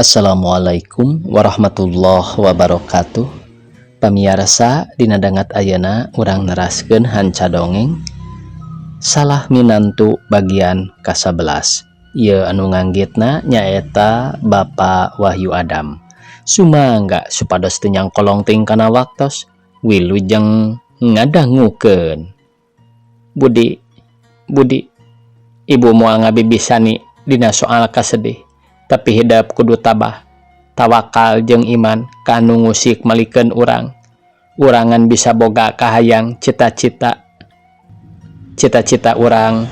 Assalamualaikum warahmatullahi wabarakatuh. Pamiarsa, dina dangat ayeuna urang neraskeun hanca dongeng Salah Minantu bagian ka-11. Ieu anu nganggitna nyaeta Bapak Wahyu Adam. Sumangga supados teu nyangkolong teuing kana waktos. Wilujeng ngadangukeun. Budi, Budi, Ibu moal ngabibisani dina soal kasedih, tapi hidep kudu tabah, tawakal jeung iman ka anu ngusik malikeun urang. Urang ngan bisa boga kahayang, cita-cita. Cita-cita urang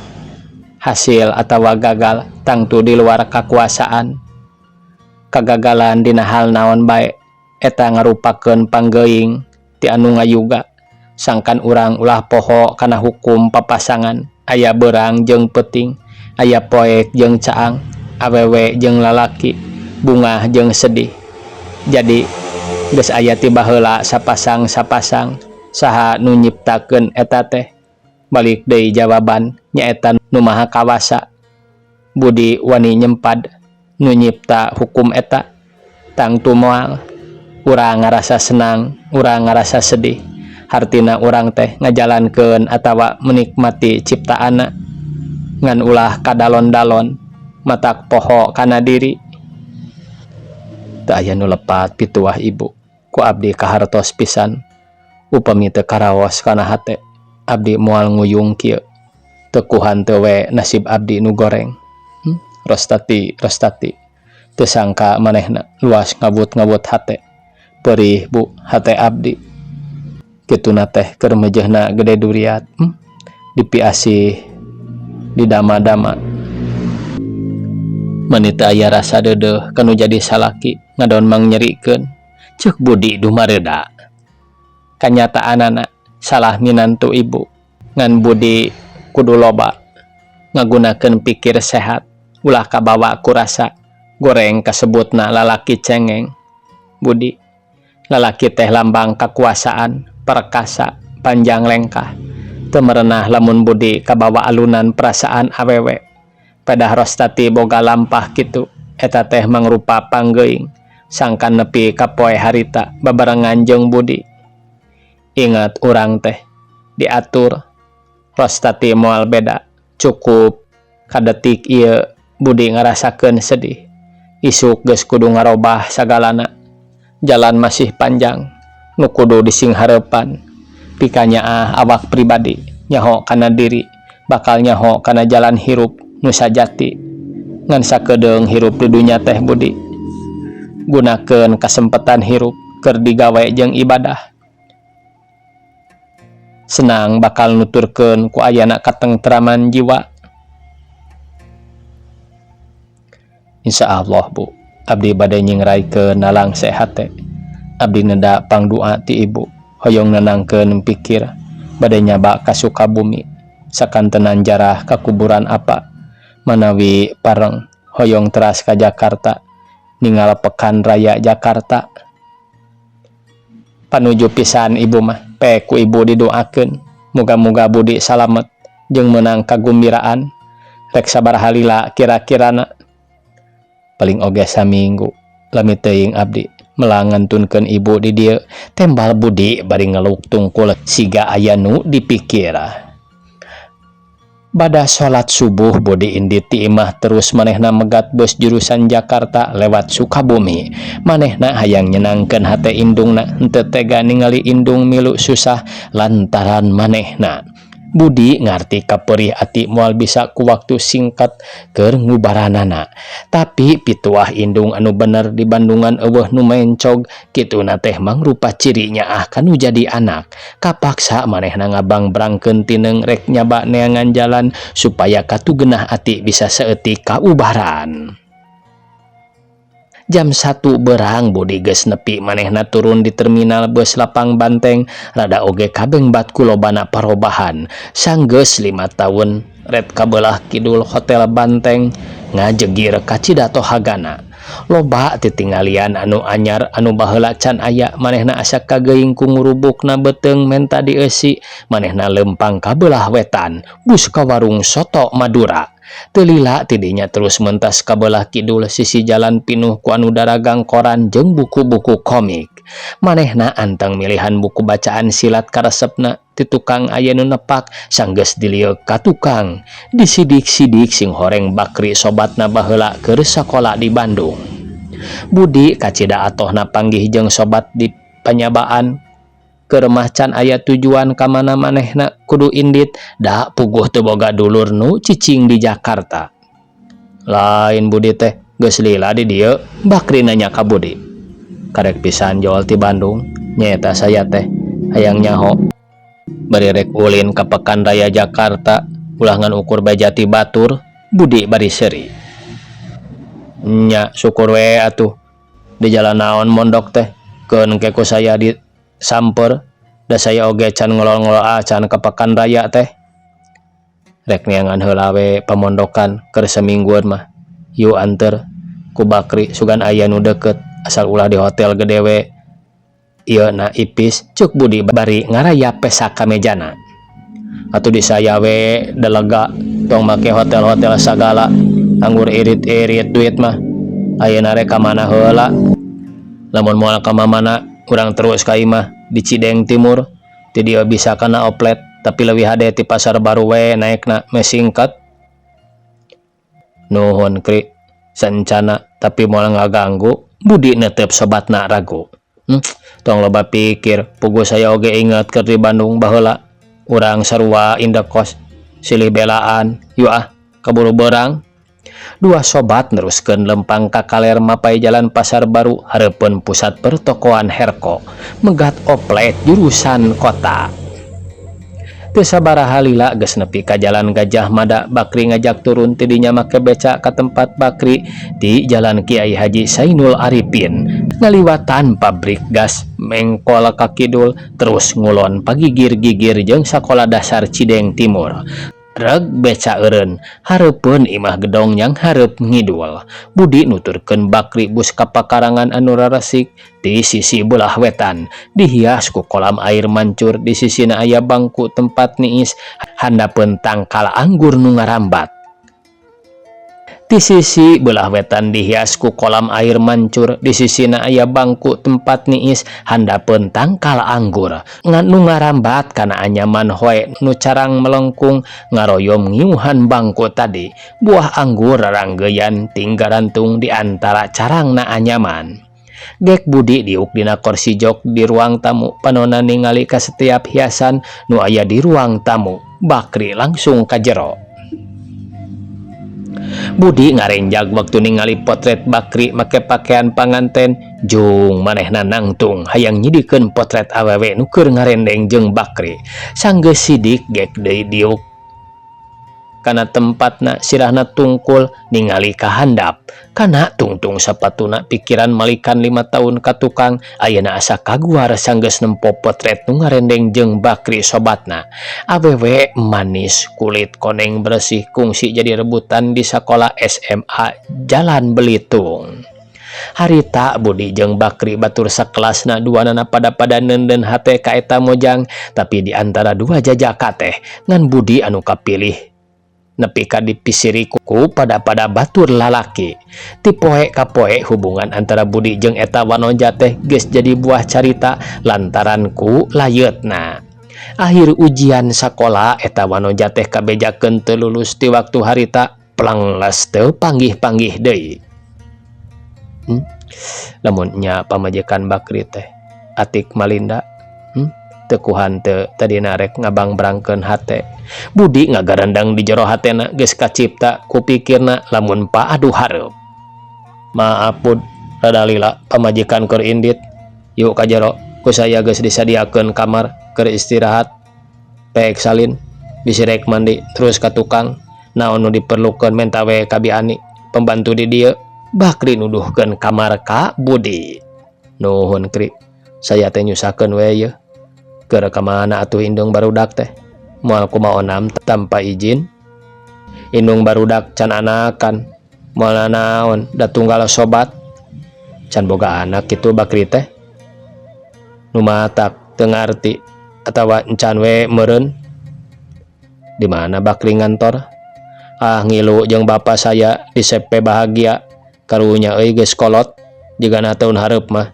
hasil atawa gagal tangtu di luar kakuasaan. Kagagalan dina hal naon bae eta ngarupakeun panggeuing ti anu ngayuga, sangkan urang ulah poho kana hukum papasangan. Aya beurang jeung peuting, aya poek jeung caang, awewe jeung lalaki, bungah jeung sedih. Jadi geus aya ti baheula sapasang-sapasang. Saha nu nyiptakeun eta teh? Balik deui jawaban nyaeta Nu Maha Kawasa. Budi wani nyempad nu nyipta hukum eta? Tangtu moal. Urang ngarasa senang, urang ngarasa sedih, hartina urang teh ngajalankeun atawa menikmati ciptaanna. Ngan ulah kadalon-dalon, matak poho kana diri. Teu aya nu lepat pituah ibu ku abdi kahartos pisan. Upami teu karaos kana hate, abdi moal nguyung kieu. Tekuhan teu we nasib abdi nu goreng. Rostati, Rostati, teu sangka manehna luas ngabut-ngabut hate. Perih, Bu, hate abdi. Kituna teh keur meujeuhna gede duriat, Dipiasih, didama-dama. Meni teu aya rasa deudeuh kanu jadi salaki ngadon mangnyerikeun, ceuk Budi dumareuda. Kanyataanana salah minantu ibu, ngan Budi kudu loba ngagunakeun pikir sehat, ulah kabawa ku rasa goreng kasebutna lalaki cengeng. Budi, lalaki teh lambang kakuasaan, perkasa, panjang lengkah. Teu merenah lamun Budi kabawa alunan perasaan awewe. Pedah Rostati boga lampah kitu, eta teh mangrupa panggeuing sangkan nepi ka poe harita babarengan jeung Budi. Ingat, urang teh diatur Rostati moal beda. Cukup kadetik ieu Budi ngarasakeun sedih. Isuk geus kudu ngarobah sagalana. Jalan masih panjang nu kudu disinghareupan. Pikanyaah awak pribadi, nyaho kana diri, bakal nyaho kana jalan hirup nu sajati. Ngan sakedeung hirup di dunya teh, Budi. Gunakeun kasempetan hirup keur digawe jeung ibadah. Senang bakal nuturkeun ku ayana katentraman jiwa. Insya Allah, Bu, abdi bade nyingraykeun nalangse hate. Abdi neda pangdua ti ibu, hoyong nenangkeun pikir, bade nyaba ka Sukabumi sakantenan jarah ka kuburan apa. Manawi pareng, hoyong teras ka Jakarta ningal pekan raya Jakarta. Panuju pisan ibu mah. Pek ku ibu didoakeun, muga-muga Budi salamet jeung meunang kagumbiraan. Rek sabaraha lila kira-kirana? Paling oge saminggu. Lami teuing abdi melang ngantunkeun ibu di dieu, tembal Budi bari ngeluk tungkul siga aya nu dipikir. Bada salat subuh Budi indit ti imah terus manehna megat bus jurusan Jakarta lewat Sukabumi. Manehna hayang nyenangkeun hate indungna, henteu tega ningali indung milu susah lantaran manehna. Budi ngarti kaperih ati moal bisa ku waktu singkat keur ngubaranana. Tapi pituah indung anu bener di Bandungan eueuh nu mencog, kituna teh mangrupa ciri nyaah kanu jadi anak. Kapaksa manehna ngabangbrangkeun tineung rek nyaba neangan jalan supaya katugenah ati bisa saeutik kaubaran. Jam 1 berang Budi geus nepi. Manehna turun di terminal bus Lapang Banteng, rada oge kabengbat ku lobana parobahan. Sanggeus 5 taun red kabelah kidul Hotel Banteng ngajegir ka Cidatohagana. Loba titinggalian anu anyar anu baheula can aya. Manehna asa kageuing ku ngurubukna beuteung menta dieusi. Manehna leumpang ka beulah wetan bus ka warung soto Madura. Teu lila ti dinya terus mentas ka beulah kidul sisi jalan pinuh ku anu daragang koran jeung buku-buku komik. Manehna anteng milihan buku bacaan silat karesepna ti tukang aya nu nepak sanggeus dilieuk ka tukang. Disidik-sidik sing horeng Bakri sobatna baheula keur sakola di Bandung. Budi kacida atohna panggih jeung sobat di panyabaan keur mah can aya tujuan ka mana manehna kudu indit da puguh teu boga dulur nu cicing di Jakarta. Lain Budi teh geus lila di dieu? Bakri nanya ka Budi. Karek pisan jol ti Bandung nyaeta saya teh hayang nyaho bari rek ulin ka pekan raya Jakarta ulah ngan ukur beja ti batur Budi bari seuri. Nya syukur we atuh di jalan naon mondok teh keun ke ku saya di samper da saya oge can ngolol-ngolol acan ka pekan raya teh. Rek neangan heula we pamondokan keur samingguan mah. Yu anter ku Bakri sugan aya nu deukeut asal ulah di hotel gede we. Ieu na ipis cuk Budi bari ngarayap pesa ka mejana. Atuh di saya we da lega tong make hotel-hotel sagala anggur irit-irit duit mah. Ayeuna rek ka mana heula? Lamun moal ka mamana urang terus ka imah di Cideng Timur ti dieu bisa kana oplet tapi leuwih hade ti Pasar Baru we naekna meh singkat. Nuhun Kri saencana tapi moal ngaganggu Budi neuteup sobatna ragu. Tong loba pikir puguh saya oge inget keur di Bandung baheula urang sarua indekos silih belaan yu ah kaburu beurang. Dua sobat neruskeun lempang ka kaler mapay jalan Pasar Baru hareupeun pusat pertokoan Herko megat oplet jurusan kota. Teu sabaraha lila geus nepi ka Jalan Gajah Mada Bakri ngajak turun ti dinya make beca ka tempat Bakri di Jalan Kiai Haji Sainul Arifin ngaliwatan pabrik gas mengkol ka kidul terus ngulon pagigir-gigir jeung Sakola Dasar Cideng Timur. Reg beca eureun hareupeun imah gedong yang hareup ngidul. Budi nuturkeun Bakri bus ka pakarangan anu raresik di sisi beulah wetan dihias ku kolam air mancur di sisina aya bangku tempat niis handapeun tangkal anggur nu ngarambat. Di sisi beulah wetan dihias ku kolam air mancur di sisina aya bangku tempat niis handapeun tangkal anggur nu ngarambat kana anyaman hoe nu carang melengkung ngaroyom ngiuhan bangku tadi buah anggur raranggeyan tinggarantung di antara carangna anyaman. Gek Budi diuk dina kursi jok di ruang tamu panona ningali ka setiap hiasan nu aya di ruang tamu. Bakri langsung ka jero. Budi ngarenjag waktu ningali potret Bakri make pakaian panganten jung manehna nangtung hayang nyidikeun potret awewe nu keur ngarendeng jeung Bakri. Sanggeus sidik gek deui diuk kana tempatna sirahna tungkul ningali ka handap kana tungtung sapatuna pikiran malikan 5 tahun ka tukang ayeuna asa kaguar sanggeus nempo potret nu ngarendeng jeung Bakri sobatna. Awewe manis kulit koneng bersih kungsi jadi rebutan di sakola SMA Jalan Belitung. Harita Budi jeung Bakri batur sakelasna duanana pada-pada neundeun hate ka eta mojang tapi di antara dua jajaka teh ngan Budi anu kapilih nepi ka dipisiri ku pada-pada batur lalaki. Ti poe ka poe hubungan antara Budi jeung eta wanoja teh geus jadi buah carita lantaran ku layeutna. Akhir ujian sakola eta wanoja teh kabejakeun teu lulus ti waktu harita plangles teu panggih-panggih deui. Lamun nya pamajikan Bakri teh Atik Malinda tekuhan teu tadina rek ngabangbrangkeun hate. Budi ngagarendang di jero hatena geus kacipta ku pikirna lamun pa aduh hareup. Maaf Bud, rada lila pamajikan keur indit. Yuk ka jero, ku saya geus disadiakeun kamar keur istirahat. Pek salin, bisi rek mandi terus ka tukang. Naon nu diperlukeun menta we ka Bi Ani, pembantu di dieu. Bakri nuduhkeun kamar ka Budi. Nuhun Kri, saya teh nyusahkeun we yeuh. Keur ka mana atuh indung barudak teh? Moal kumaha onam tanpa izin. Indung barudak can anakan. Moal nanaon da tunggal sobat. Can boga anak kitu Bakri teh. Nu matak teu ngarti atawa encan we meureun. Di mana Bakri ngantor? Ah, ngilu jeung bapa saya di CP Bahagia. Karunya euy, geus kolot jigana tahun hareup mah.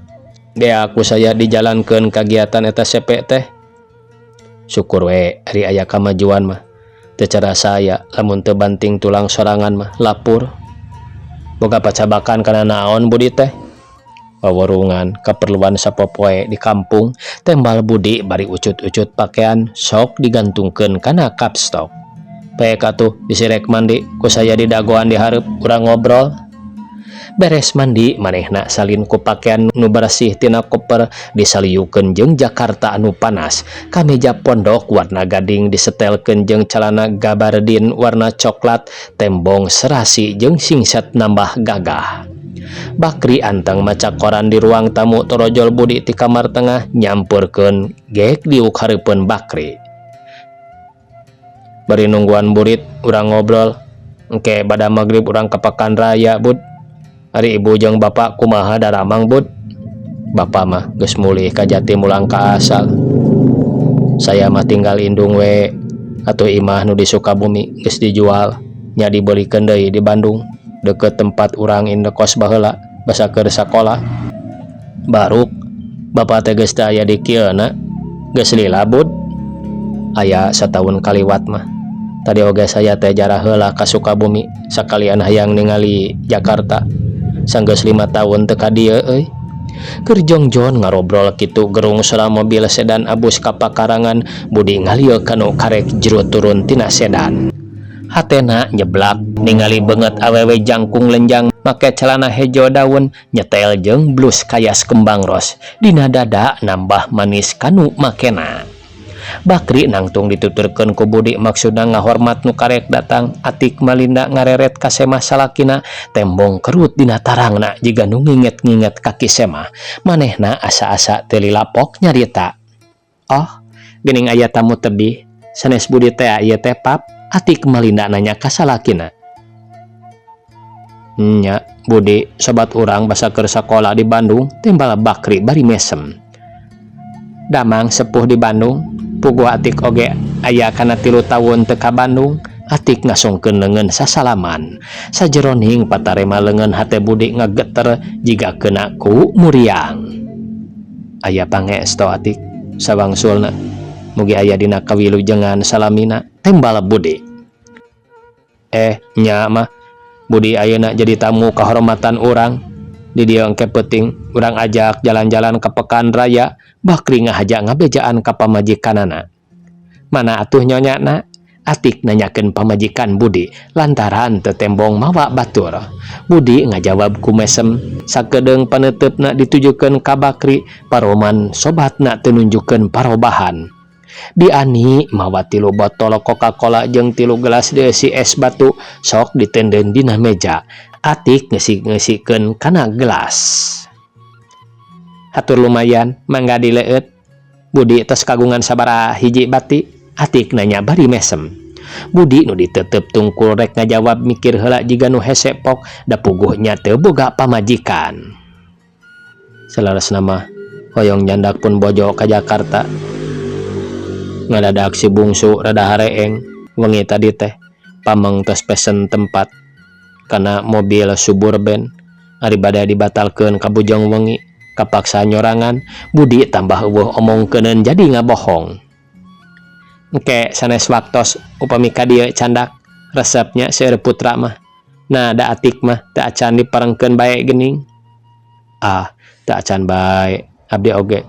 Bea ku saya dijalankeun kagiatan eta CP teh. Syukur we ari aya kamajuan mah. Teu carasa saya lamun teu banting tulang sorangan mah lapur. Boga pacabakan kana naon Budi teh? Wawarungan keperluan sapopoe di kampung, tembal Budi bari ucut-ucut pakaian sok digantungkeun kana kapstok. Pek atuh, bisi rek mandi ku saya didagoan di hareup, urang ngobrol. Beres mandi, manehna salin ku pakaian nu bersih tina koper, disaliukeun jeung Jakarta anu panas. Kameja pondok warna gading disetelkeun jeung calana gabardin warna coklat, tembong serasi jeung singset nambah gagah. Bakri anteng maca koran di ruang tamu, torojol Budi ti kamar tengah nyamperkeun gek diuk hareupeun Bakri. Bari nungguan burit, urang ngobrol. Engke bada magrib urang ka pakan raya, Bud. Ari ibu jeung bapak kumaha, daramang, Bud? Bapak mah geus mulih ka jati mulang ka asal. Saya mah tinggal indung we. Atuh imah nu di Sukabumi geus dijual nya, dibelikeun deui di Bandung deket tempat urang indekos baheula basa keur sakola. Baruk bapak teh geus teu aya di kieu na. Geus lila, Bud? Aya satahun kaliwat mah. Tadi oge saya teh jarah heula ka Sukabumi, sakalian hayang ningali Jakarta. Sanggeus 5 tahun teu ka dieu euy. Keur jongjon ngarobrol kitu, gerung sora mobil sedan abus ka pakarangan. Budi ngalieu kanu karek jero turun tina sedan. Hatena nyeblak ningali beungeut awewe jangkung lenjang make celana hejo daun nyetel jeung blus kayas kembang ros. Dina dada nambah manis kanu makena. Bakri nangtung dituturkeun ku Budi maksudna ngahormat nu karek datang. Atik Malinda ngareret ka semah salakina, tembong kerut dina tarangna jiga nu nginget-nginget kaki semah. Manehna asa-asa teu lilapok nyarita. "Oh, geuning aya tamu tebih, sanes Budi teh ieu teh, Pap?" Atik Malinda nanya ka salakina. "Nya, Budi sobat urang basa keur sakola di Bandung," timbal Bakri bari mesem. "Damang sepuh di Bandung? Puguh Atik oge aya kana 3 taun teu ka Bandung." Atik ngasongkeun leungeun sasalaman. Sajeroning patarema leungeun, hate Budi ngageter jiga keuna ku muriang. "Aya pangesto, Atik, sawangsulna. Mugi aya dina kawilujengan salamina," tembal Budi. "Eh, nya mah Budi ayeuna jadi tamu kehormatan urang di dieu. Engke peuting urang ajak jalan-jalan ke pekan raya," Bakri ngahaja ngabejaan ka pamajikanana. "Mana atuh nyonyana?" Atik nanyakeun pamajikan Budi lantaran teu tembong mawa batur. Budi ngajawab ku mesem, sakedeung paneuteup ditujukeun ka Bakri, paroman sobatna teu nunjukkeun parobahan. Bi Ani mawa tilu botol Coca-Cola jeung tilu gelas dieusi es batu sok diteundeun dina meja. Atik ngeusik-ngeusikkeun kana gelas. "Hatur lumayan, mangga dileueut. Budi tos kagungan sabaraha hiji bati?" Atik nanya bari mesem. Budi nu diteuteup tungkul rek ngajawab mikir heula jiga nu hese pok, da puguh nya teu boga pamajikan. "Saleresna mah hoyong nyandak pun bojo ka Jakarta. Ngadadak si bungsu rada hareeng wengi tadi teh. Pameng tos pesen tempat kana mobil Suburban, ari bade dibatalkeun kabujeng wengi, kapaksa nyorangan." Budi tambah euweuh omongkeuneun jadi ngabohong. "Engke sanes waktos upami ka dieu candak, resepnya seueur putra mah. Nah, da Atik mah teu acan diparengkeun bae geuning." "Ah, teu acan bae, abdi oge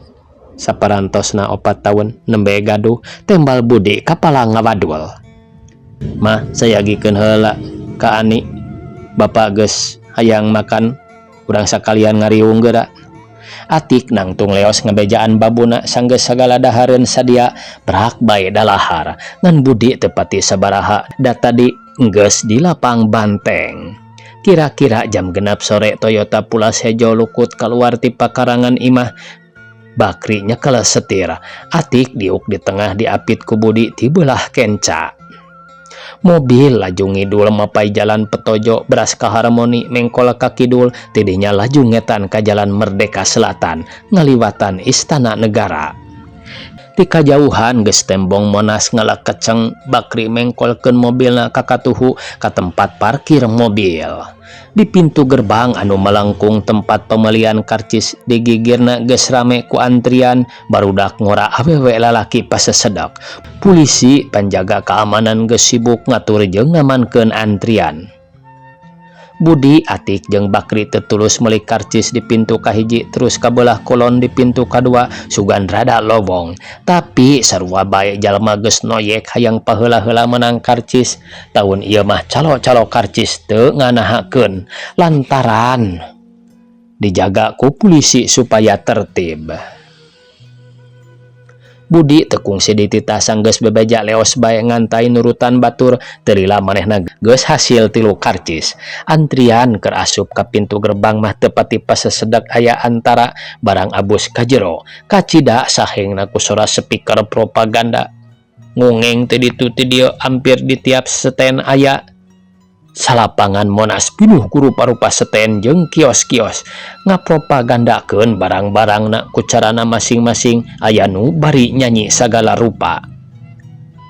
saparantosna 4 taun nembe gaduh," tembal Budi kapala ngawadul. "Mah, sayagikeun heula ka Ani. Bapak geus hayang makan, urang sakalian ngariung geura." Atik nangtung leos ngabejaan babuna sanggeus sagala dahareun sadia, brak bae dalahar. Ngan Budi teu pati sabaraha, da tadi geus di lapang banteng. Kira-kira jam 6 sore, Toyota Pulas hejo lukut keluar ti pakarangan imah. Bakri nyekel setir, Atik diuk di tengah diapit ku Budi ti beulah kenca. Mobil laju ngidul mapai Jalan Petojo, beras ka Harmoni, mengkol ka kidul, tidinya laju ngetan ka Jalan Merdeka Selatan, ngaliwatan Istana Negara. Ti kajauhan geus tembong Monas ngalakeceng. Bakri mengkolkeun mobilna ka katuhu ka tempat parkir mobil. Di pintu gerbang anu melengkung tempat pembelian karcis di gigirna geus rame ku antrian barudak ngora, awewe, lalaki pasesedak. Polisi panjaga keamanan geus sibuk ngatur jeung ngamankeun antrian. Budi, Atik jeung Bakri tetulus meuli karcis di pintu kahiji, terus kabelah kulon di pintu kadua, sugan rada lowong. Tapi sarua bae, jalma geus noyek hayang paheula-heula menang karcis. Tahun ieu mah calo-calo karcis teu nganahakeun lantaran dijaga ku polisi supaya tertib. Budi teu kungsi dititah, sanggeus bebeja leos bae ngantay nurutan batur. Teu lila manehna geus hasil tilu karcis. Antrian keur asup ka pintu gerbang mah teu pati pasesedek aya antara barang abus ka jero. Kacida sahengna ku sora speaker propaganda ngungeng ti ditu ti dieu. Hampir di tiap stand aya. Salapangan Monas pinuh ku rupa-rupa stand jeung kios-kios ngapropagandakeun barang-barangna ku carana masing-masing, aya nu bari nyanyi sagala rupa.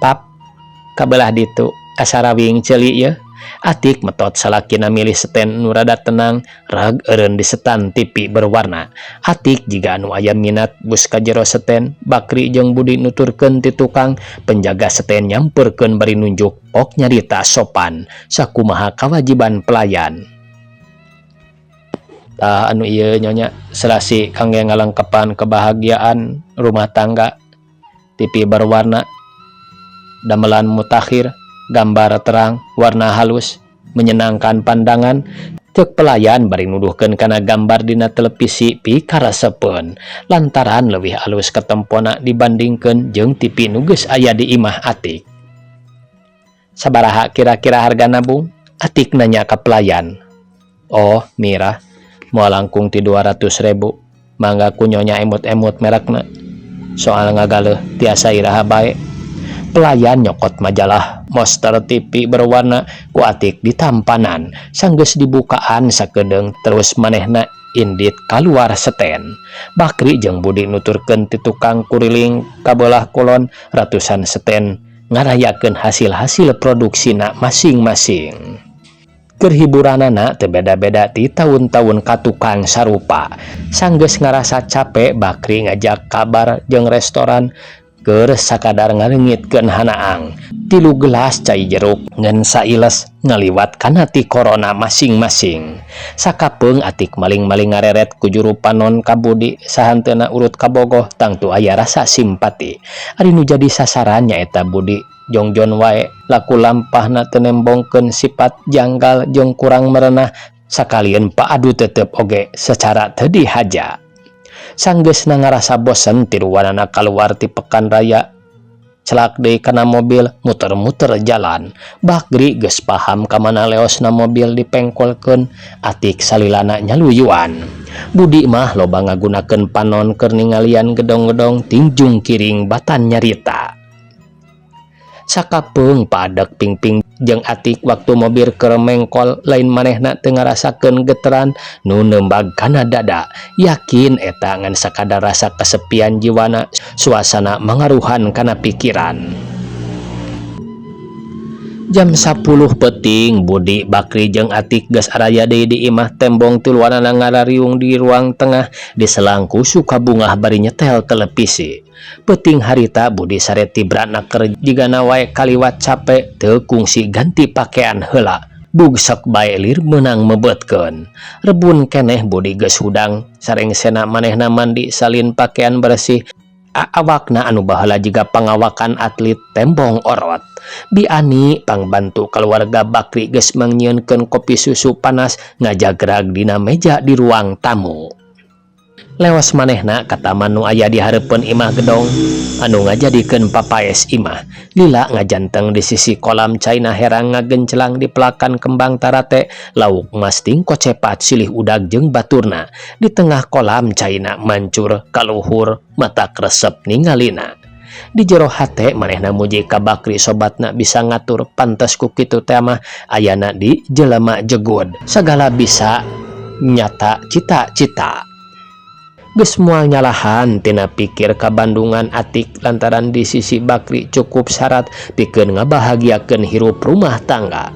"Pap, kabelah ditu asa rawing ceuli yeuh." Atik metot salakina milih stand nu rada tenang, rag eureun di setan TV berwarna. Atik jiga anu aya minat bus ka jero stand. Bakri jeung Budi nuturkeun ti tukang. Penjaga stand nyamperkeun bari nunjuk, pok nyarita sopan sakumaha kawajiban pelayan. "Tah, anu ieu, Nyonya, serasi kangge ngalengkepan kebahagiaan rumah tangga, TV berwarna damelan mutakhir, gambar terang, warna halus, menyenangkan pandangan," cek pelayan bari nuduhkeun kana gambar dina televisi pikaresepeun lantaran leuwih alus katempona dibandingkeun jeung TV nu geus aya di imah Atik. "Sabaraha kira-kira hargana, Bung?" Atik nanya ka pelayan. "Oh, mirah, moal langkung ti 200 ribu. Mangga ku Nyonya emut-emut merekna, soal ngagaleuh tiasa iraha bae." Pelayan nyokot majalah poster TV berwarna, ku Atik ditampanan. Sanggeus dibukaan sakedeung, terus manehna indit kaluar stand. Bakri jeung Budi nuturkeun ti tukang kuriling kabelah kulon. Ratusan stand ngarayakeun hasil-hasil produksina masing-masing. Keur hiburanana teu beda-beda ti taun-taun ka tukang, sarupa. Sanggeus ngarasa cape, Bakri ngajak ka bar jeung restoran keur sakadar ngaleungitkeun hanaang. Tilu gelas cai jeruk ngan sailes ngaliwat kana ti Corona masing-masing. Sakapeung Atik maling-maling ngareret ku juru panon ka Budi, sahanteuna urut kabogoh, tangtu aya rasa simpati. Ari nu jadi sasaran nyaeta Budi, jongjon wae laku lampahna teu nembongkeun sifat janggal jeung kurang merenah, sakalieun paadu tetep oge secara teu dihaja. Sanggeusna ngarasa bosen, tiluanana kaluar ti pekan raya, celak deui kana mobil, muter-muter jalan. Bakri geus paham ka mana leosna mobil dipengkolkeun. Atik salilana nyaluyuan. Budi mah loba ngagunakeun panon keur ningalian gedong-gedong tingjung kiring batan nyarita. Sakapeung paadek pingping jeung Atik waktu mobil keur mengkol, lain manehna teu ngarasakeun geteran nu nembag kana dada. Yakin eta ngan sakadar rasa kesepian jiwana, suasana mangaruhan kana pikiran. Jam 10 peuting Budi, Bakri jeung Atik geus araya deui di imah. Tembong tiluanana ngarariung di ruang tengah diselang ku suka bungah bari nyetel televisi. Peuting harita Budi sare tibrana keur jigana wae kaliwat cape, teu kungsi ganti pakaian heula, bugsek bae lir meunang mebetkeun. Rebun keneh Budi geus hudang. Sarengsena manehna mandi, salin pakaian bersih. Awakna anu baheula jiga pangawakan atlet tembong orot. Bi Ani pangbantu keluarga Bakri geus mangnyieunkeun kopi susu panas, ngajagrag dina meja di ruang tamu. Lewas manehna ka taman nu aya di hareupeun imah gedong anu ngajadikeun papaes imah. Lila ngajanteng di sisi kolam caina herang ngagencelang di pelakan kembang tarate, lauk masting kocepat silih udag jeung baturna. Di tengah kolam caina mancur kaluhur, mata kresep ningalina. Di jero hate manehna muji ka Bakri, sobatna bisa ngatur, pantes ku kitu teh mah ayana di jelema jegud, sagala bisa nyata cita-cita. Geus moal nyalahan tina pikir kabandungan Atik lantaran di sisi Bakri cukup syarat pikeun ngabahagiakeun hirup rumah tangga.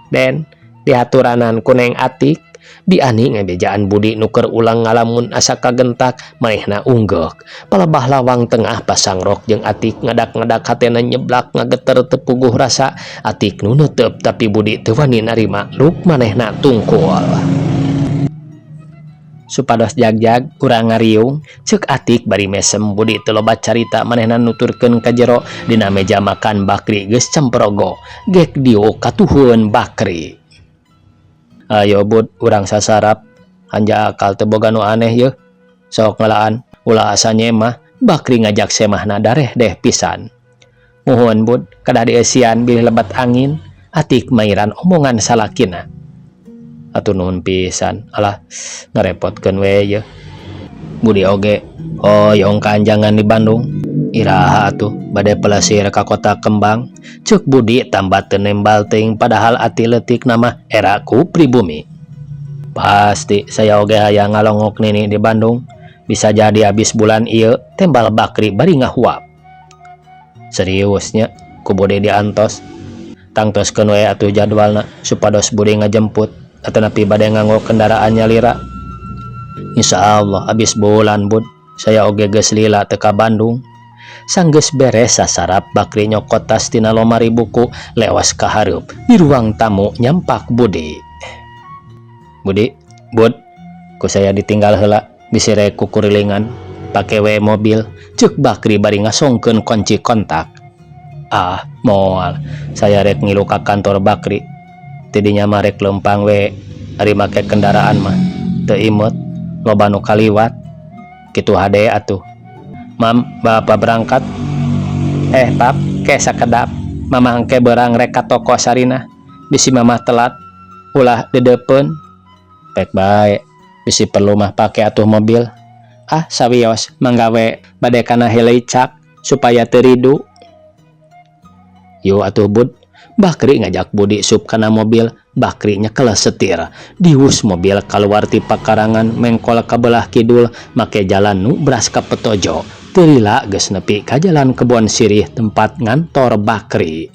Den, dihaturanan ku Neng Atik, Bi Ani ngabejaan Budi nu keur ulang ngalamun asa kagentak manehna unggeuk. Palebah lawang tengah pasang rok jeung Atik ngadak-ngadak hatena nyeblak ngageter teu puguh rasa. Atik nu neuteup tapi Budi teu wani narima luk manehna tungkul. Supados jagjag urang ngariung, ceuk Atik bari mesem. Budi teu loba carita manehna nuturkeun ka jero dina meja makan Bakri geus cemprogo gek diuk katuhun Bakri. Ayo Bud, urang sasarap. Hanjakal teu boga nu aneh yeuh, sok ngalaan ulah asa nyemah. Bakri ngajak semahna dareh deh pisan. Muhun Bud, kedah dieusian bilih lebat angin. Atik mairan omongan salakina. Hatur nuhun pisan, alah ngarepotkeun we yeuh. Budi oge hoyong kaanjangan di Bandung. Iraha atuh bade pelesir ka Kota Kembang, ceuk Budi tambah teu nembal teuing padahal ati leutikna mah era ku pribumi. Pasti saya oge hayang ngalongok nini di Bandung, bisa jadi habis bulan ieu, tembal Bakri bari ngahuap. Serius nya, ku Budi diantos. Tangtoskeun we atuh jadwalna supados Budi ngajemput atanapi bade nganggo kendaraan nyalira. Insya Allah habis bulan, Bud. Saya oge geus lila teu ka Bandung. Sanggeus beres sasarap Bakri nyokot tas tina lomari buku lewas ka hareup. Di ruang tamu nyampak Budi. Budi, Bud, ku saya ditinggal heula bisi rek kukurilingan pake we mobil, ceuk Bakri bari ngasongkeun kunci kontak. Ah, moal, saya rek ngilu ka kantor Bakri. Tidinya mah rek leumpang we, ari make kendaraan mah teu imut, loba nu kaliwat. Kitu hade atuh. Mam, bapak berangkat. Eh, Pap, ke sakedap. Mamah engke berang rek ka toko Sarinah. Bisi mamah telat, ulah dedeupeun. Pek bae, bisi perlu mah pake atuh mobil. Ah, sawios, mangga we bade kana heleicak supaya teu ridu. Yo atuh Bud. Bakri ngajak Budi sup kana mobil. Bakri nyekel setir. Diwus mobil kaluar ti pakarangan mengkol ka belah kidul make jalan nu bras ka Petojo. Teu lila geus nepi ka jalan Kebon Sirih tempat ngantor Bakri.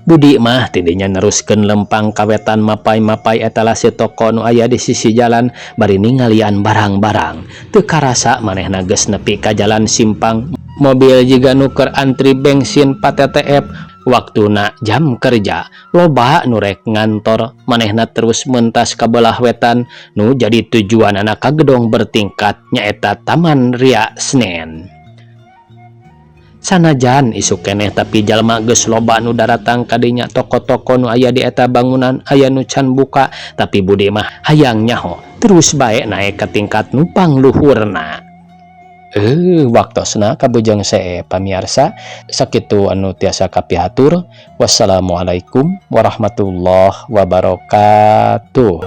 Budi mah tidinya neruskeun lempang ka wetan mapay-mapay etalase toko nu aya di sisi jalan bari ningalian barang-barang. Teu karasa manehna geus nepi ka jalan simpang. Mobil jiga nu keur antri bensin pa TTF. Waktuna jam kerja, loba nu rek ngantor. Manehna terus mentas ka belah wetan nu jadi tujuanana ka gedong bertingkat nyaeta Taman Ria Senen. Sanajan isuk keneh tapi jalma geus loba nu daratang ka dinya. Toko-toko nu aya di eta bangunan aya nu can buka, tapi Budi mah hayang nyaho terus bae naek ka tingkat nu pangluhurna. Waktosna kabujeng see, pamiarsa. Sakitu anu tiasa kapihatur. Wassalamualaikum warahmatullahi wabarakatuh.